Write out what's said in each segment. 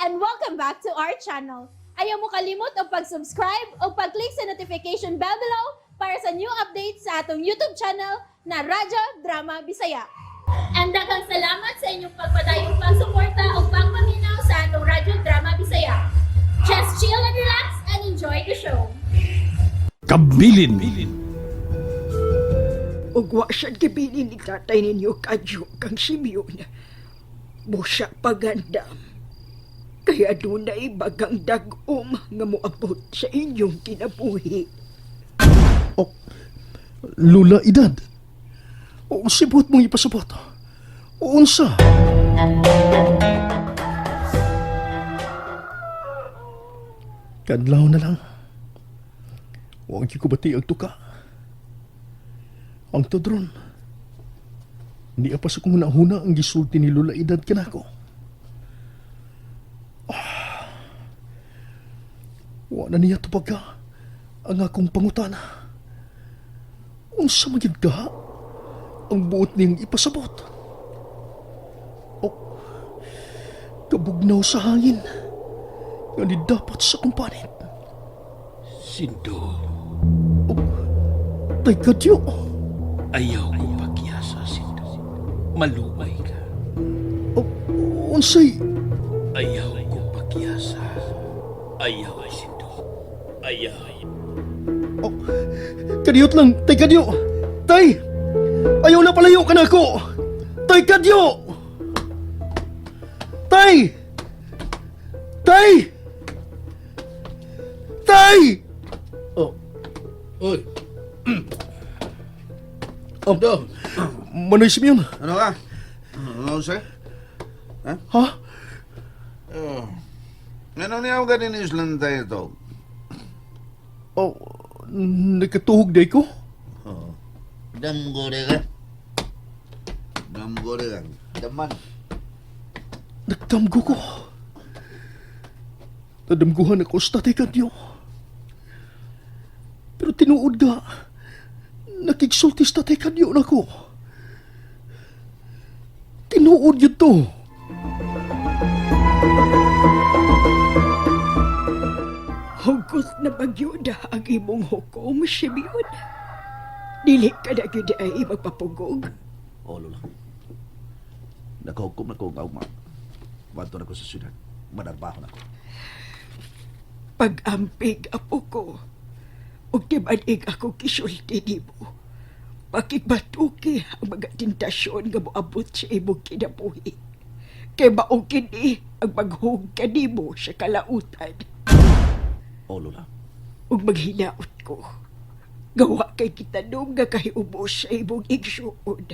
And welcome back to our channel. Ayaw mo kalimot og pag-subscribe o pag-click sa notification bell below para sa new updates sa atong YouTube channel na Radyo Drama Bisaya. And daghang salamat sa inyong pagpadayong pagsuporta o pagpaminaw sa atong Radyo Drama Bisaya. Just chill and relax and enjoy the show. Kabilin. Ug wa siya gibilin ni tatay ninyo kadyo kang Simeon. Busa pagandam. Kaya dunay bagang dag-om nga moabot sa inyong kinabuhi. Oh, Lula edad. O sibot mong ipasabot. O unsa? Kadlaw na lang. Huwag ko bati ang tuka. Ang tudron. Hindi pa sa kong huna ang gisulti ni Lula edad kanako. Ah. Wa na niya tupag ka ang akong pangutana. Unsa man gyud ka ang buot niyang ipasabot? O kabugnaw sa hangin nga ni dapat sa akong panit. Sindo, O, tay kadyo. Ayaw ko pagyasa, Sindo. Maluoy ka. O, unsay Ayaw ko pagyasa. Ayaw, Sindo. Ayaw. O, kadiyot lang, tay kadyo. Tay! Ayaw na palayo ka na ako! Tay kadyo! Tay! Tay! Tay! Oh. Oy. Oh, Manoy Simeon. Ano ka? Ano, sir? Ha? Oh. Ano niya ako ganin Island tayo ito? Oh, nagkatuhog day ko? Oh. Damgore ka. Damgore ka. Daman. Nagdamgo ko. Nadamguhan ako sa tatay kadyo. Pero tinuod ga, nakigsulti sa tatay kadyo na ko. Tinuod yun to. Hugot na magyuda ang imong hukom, Simeon. Dili ka na gyud ay magpapugog. Oo, Lola. Nakahukom na ko ang augma. Wanto na ko sa syudad. Manarbaho na ko. Pag-ampig apo ko, ug tibanig ako kisulti nimo. Pakigbatuki ang mga tentasyon nga moabot sa imong kinabuhi. Kay mao kini ang maghug kanimo sa kalautan. Oo, Lola. Ug maghinaot ko. Gawa kay kitanom nga kahiubos sa imong igsuon.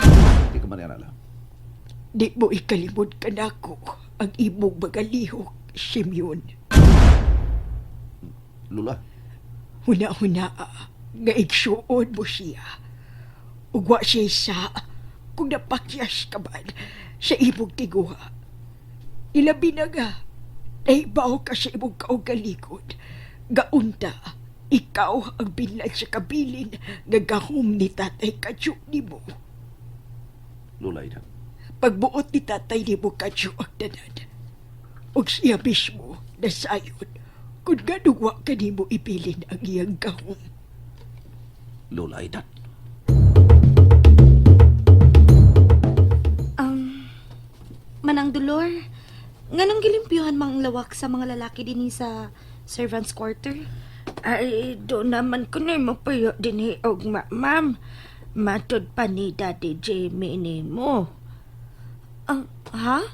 Hindi ka man yan alam. Di mo ikalimod kanako ang imong mga lihok, Simeon. Lola, Huna-huna nga igsuon mo siya. Ug wa siya sa kung napakyas ka man sa imong tiguha. Ilabi na nga, nahibaw ka sa imong kaugalingon. Gaunta, ikaw ang bilad sa kabilin nga gahom ni tatay kadyo nimo. Lola, ina. Pagbuot ni tatay nimo kadyo ang tanan. Ug siya mismo nasayon kung ganong wa kanimo ibilin ang iyang gahom. Lola, ina. Manang Dolor, nganong gilimpyuhan mang lawak sa mga lalaki dinhi sa servants' quarter? Ay, doon naman ko na mapayo din hi og ma, ma'am. Matod pa ni Daddy Jamie ni mo. Ang, ha?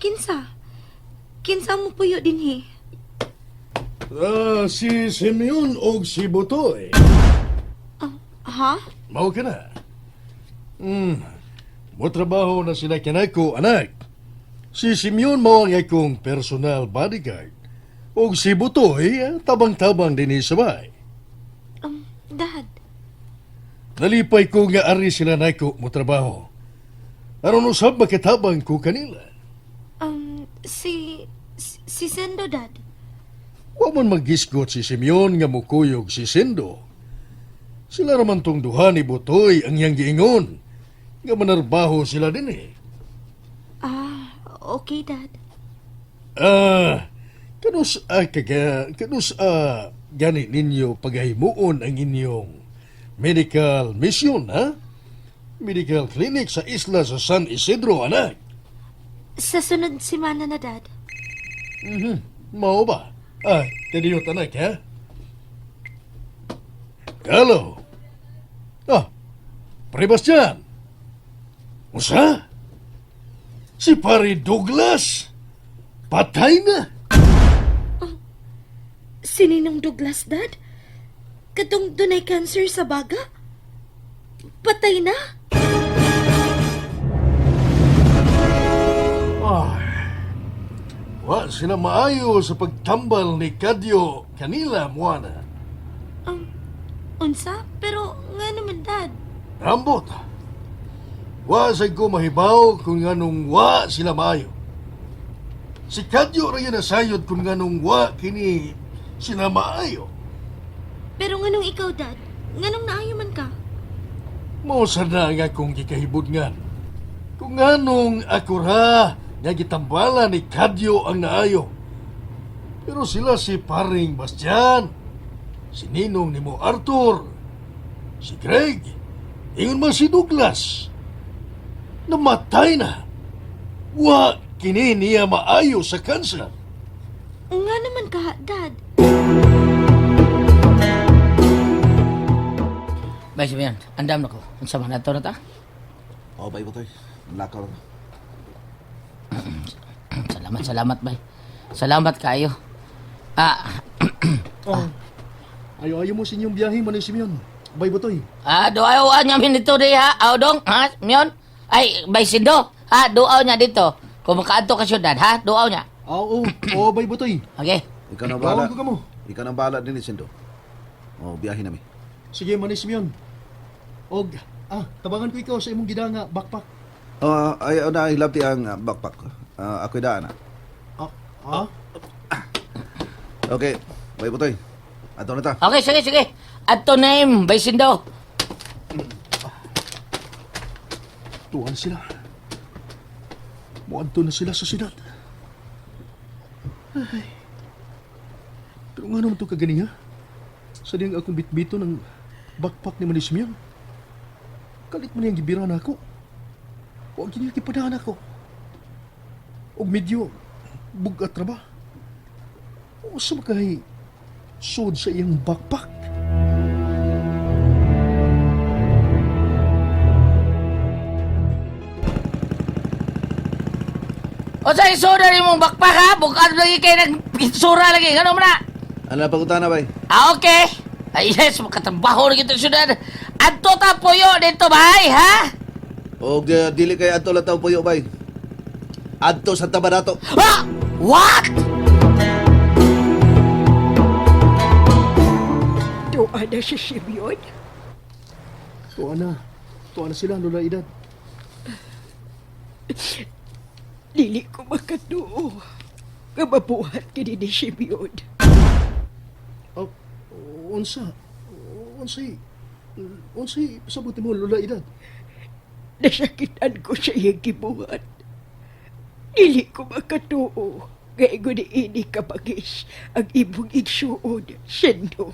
Kinsa? Kinsa mo puyo dinhi? Ah, si Simeon og si Butoy. Ha? Mao ka na. Mo trabaho na sila kinako, anak. Si Simeon mao ang akong personal bodyguard. Og si Butoy, tabang-tabang din sa bay. Dad, Nalipay ko nga ari sila nako mo trabaho. Aron usab makitabang ko kanila. si, si Sendo, Dad. Wa man maggisgot si Simeon nga mukuyog si Sendo. Sila raman tong duha ni Butoy ang iyang giingon. Nga manarbaho sila din eh. Ah, okay, Dad. Ah, kanus a kaga, kanus a gani ninyo pagahimuon ang inyong medical mission, ha? Medical clinic sa isla sa San Isidro, anak. Sa sunod semana na, Dad. Mao ba? Ah, kaniyot anak, ha? Hello. Ah, Pre Bastian. Usa? Si Pare Douglas. Patay na. Sininong Douglas, Dad? Katong dunay cancer sa baga? Patay na? Ay, wa sila maayo sa pagtambal ni Kadyo kanila, Moana. Unsa? Pero nga naman, Dad. Rambot. Wa sa ko mahibaw kung nganong wa sila maayo. Si Kadyo ra yun nasayod kung nganong wa kini sila maayo. Pero nganong ikaw, Dad? Nganong naayo man ka? Mao sad na ang akong gikahibudngan. Kung nganong ako ra nga gitambala ni Kadyo ang naayo. Pero sila si Paring Bastian, si Ninong ni mo Arthur, si Greg, ingon man si Douglas. Namatay na. Wa kini niya maayo sa kanser. Nga naman ka, Dad. Bay, Simeon, andam na ko. Unsa man ato na ta? Oh, bay butoy. Lakaw na. Salamat, salamat, bay. Salamat kayo. Ah, Oh. Ayo-ayo mo sa inyong biyahe, Manay Simeon. Bay Butoy. ah duaw niya min dito di ha. Aw dong, ha, Mion? Ay, bay Sindo. Ha, duaw niya dito. Kung makaadto ka syudad, ha, duaw niya. Ah, Oo, oo, Bay Butoy. Okay. Ikaw na bahala. Tawag ko kamo. Ikaw na bahala din, Sindo. Oh, biyahe nami. Sige, Manay Simeon. Og, tabangan ko ikaw sa imong gidanga backpack. Oh, ay, na, hilabti ang backpack. Ah, ako'y daan na. Ah, ah? Okay, bay butoy. Ato na ta. Okay, sige, sige. Adto name, bay Sindo. Tuwan sila. Muadto na sila sa syudad. Ay. Pero nga naman ito kagani ha? Sa diyang akong bitbito ng backpack ni Manay Simeon. Kalit man niyang gibira na ako. Huwag niya kipadaan ako. Og medyo bugat ra ba? O sa makay sud sa iyang backpack. O sa isura ni mong backpack ha? Bukad lagi kay nag-isura lagi. Ano man na? Ano na pagutana, bay? Ah, okay. Ay, yes, makatrabaho na kita syudad. Adto ta puyo dito, bay, ha? Og dili kay adto lang tao puyo, bay. Adto sa Tabarato. Ah! What? Doa na si Simeon. Tuwa na. Tuwa na sila, Lola Edad. Dili ko makatuo. Nga mabuhat kini ni Simeon. Oh, unsa? Unsay? Unsay sabot mo, Lola Edad? Nasakitan ko sa iyang gibuhat. Dili ko makatuo. Nga ingon ni ini kabagis ang imong igsuon, Sendo.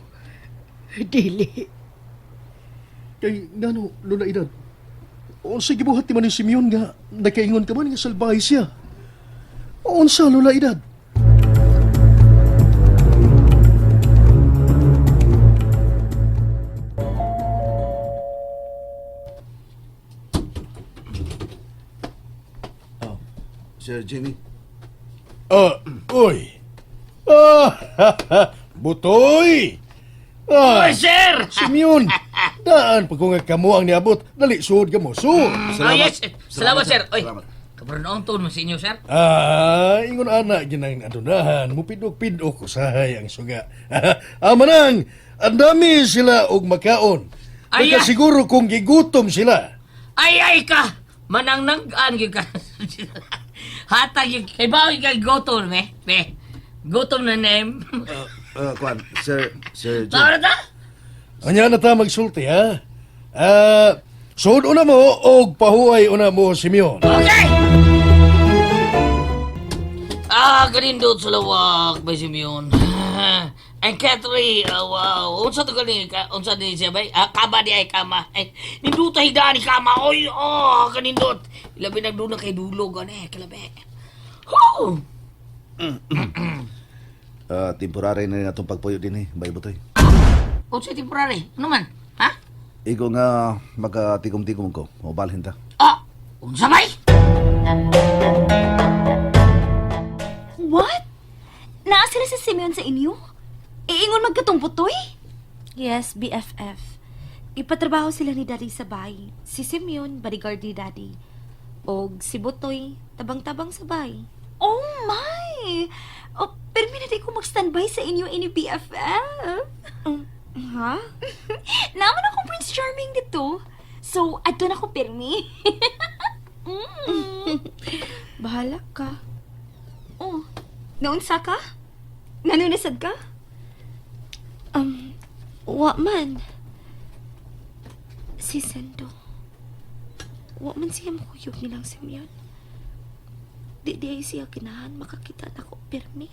Dili. Kay ngano, Lola Edad? Unsay gibuhat ni man ni Simeon nga nakaingon ka man nga salbahe siya? Unsa, Lola Edad? Sir Jimmy. Ah, oy. Ah, butoy. Ah, Oy, sir! Simeon, daan pag kung nga kamo ang niabot, dali suod ka mo, suod. Oh, yes. Salamat, sir. Oy, Salamat. kapronoong tuon mo sa inyo, sir. Ah, ingon ana ginang adunahan, mupidok-pidok usahay ang suga. Ah, manang, ang dami sila og makaon. Ay, Baka ah. siguro kung gigutom sila. Ay, ay ka! Manang nanggaan gyud ka. Hatag gyud kay bawi kay gutom me. Me. Gutom na name. Kuan, Sir Jimmy. Tama na ta? Anya na ta magsulti ha. Ah, suod una mo og pahuway una mo Simeon. Okay. Ah, kanindot sa lawak, Bay Simeon. Ang Catherine, ah, wow. Unsa to gani? Unsa ni siya bay? Ah, kama di ay kama. Ay, ninduta higdaan ni kama. Oy, oh, kanindot. Ilabi nagduna kay dulo gani, kalabi. Ho! Ah, temporary na rin atong pagpuyo din eh, bay butoy. Unsa temporary? Ano man? Ha? Igo nga magkatigom-tigom ko, o balhin ta. Ah, unsa bay? What? Naa sila si Simeon sa inyo? Iingon magkatong butoy? Yes, BFF. Ipatrabaho sila ni Daddy sa bahay. Si Simeon, bodyguard ni Daddy. Og si Butoy, tabang-tabang sa bahay. Oh my! Oh, pero na di ko mag-standby sa inyo ini BFF. Ha? Naman akong Prince Charming dito. So, adto na ko pirmi. Bahala ka. Oh, naunsa ka? Nanunasad ka? Wa man. Si Sendo. Wa man siya makuyog nilang Simeon. Di di ay siya ganahan makakita nako pirmi.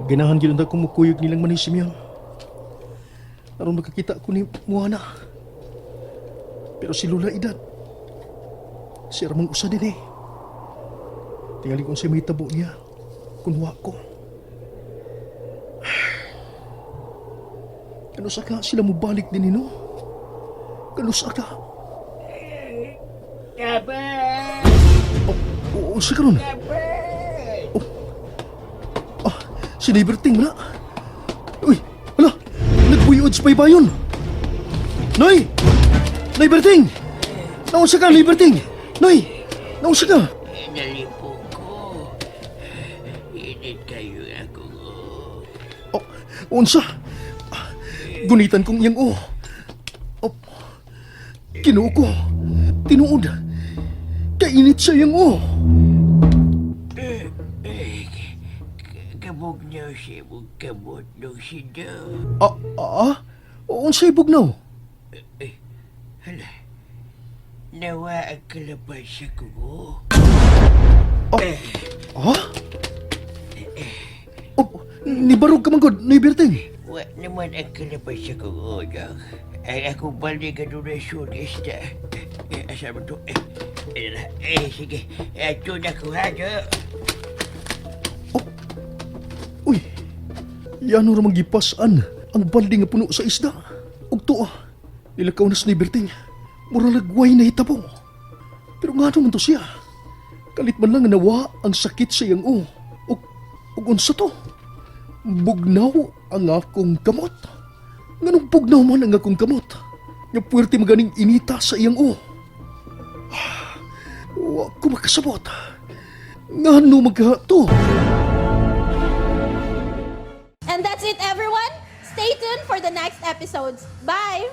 Ganahan gyud ako mukuyog nilang Manay Simeon. Aron makakita ko ni Moana. Pero si Lula edad. Siya ramang usa din eh. Tingali kung siya may tabo niya. Kunwa ko. Kanusa ka sila mubalik din no? Kanusa ka? Oh, oh, siya karon. Oh. Ah, si Liberty na. Uy, hala. Nagpuyod sa baybayon. Noy! Noy Berting! Naunsa ka, Liberting! Noy! Naunsa ka? Nalipo ko. Init kayo ako. Oh, unsa? Ah, gunitan kong iyang o. Oh. Kinuo ko. Tinuod. Kainit sa iyang o. Kabog niyo siya mong kamot nung sindo. Ah, ah, unsa ibugnaw? Hala. Nawa ang kalabas sa kubo. Ah? Oh, nibarog ka man gud, Noy Berting. Wa naman ang kalabas sa kubo, Dok. Ang akong balik ang donasyon isda. Eh, asa mo to? Eh, eh, na. Eh, sige. Eh, ito na ko, ha, Dok? Uy, yan ra magipasan ang balde nga puno sa isda. Ug tuo, nilakaw na sa Liberting. Mura lagway na hitabo. Pero nga naman to siya. Kalit man lang nga nawa ang sakit sa iyang o. Ug, ug unsa to? Bugnaw ang akong kamot. Nganong bugnaw man ang akong kamot? Nga puwerte maganing inita sa iyang o. Wa ko makasabot. Ngano magka to? And that's it, everyone. Stay tuned for the next episodes. Bye!